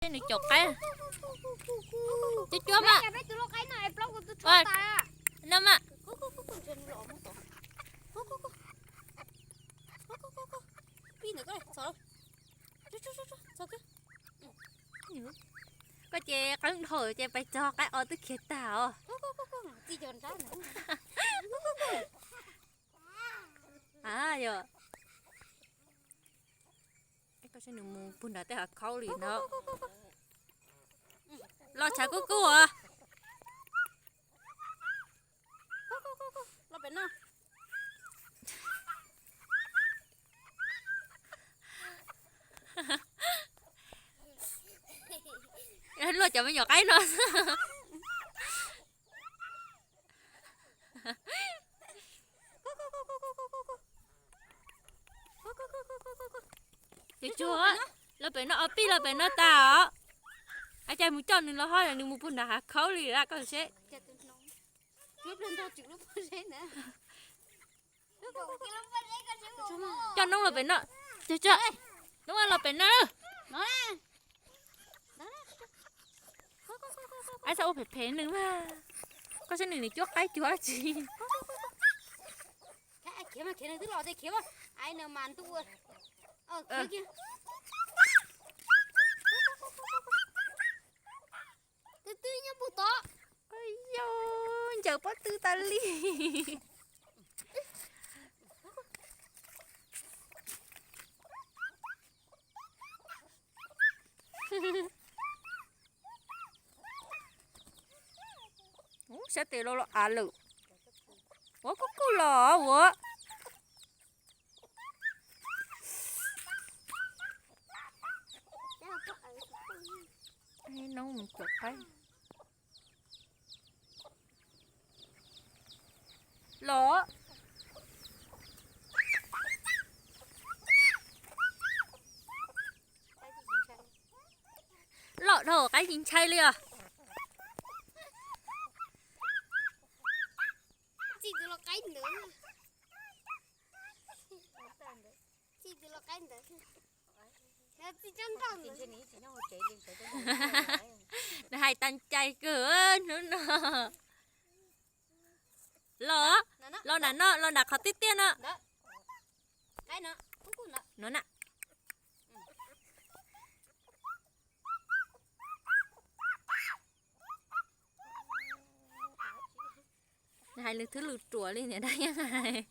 Nws caum qaib. Cuab cuab mas. No mas. Koj ces qeeb dhau ces pais txog qaib os twb khiav tag os. Yog, koj saib nws mus puag nram tej hav khaub li no. Los tshav kub kub os. Luaj cov me nyuam qaib no. Cuab cuab, los pem no os, pib los pem no tas os. Ua cas mus coj nws los ho nws mus puag nram hav khaub li lawm koj seb. Coj noob los pem no. Cuab cuab, noob los pem no. Ab, txhob ua phem phem nws mas. Koj saib nws, nws cuab qaib cuag dab tsi. Twb twb nyob puag tod. Yog, ncaws pob tw tas li. Ub, sab tes los los av lawm. Ua kuj kuj los ua. Noob mus caum qaib. Los. Los dhau qaib tsis ntshai li os. Txij tus lau qaib ntawd, txij tus lau qaib ntawd, txij coj nroj ntawd. Nws hais tag cai kawg hnub no. Los, los nram no, los nram qhov tiaj tiaj no. No na. Nws hais lus thwb lus ruam li niam dab yeej hais.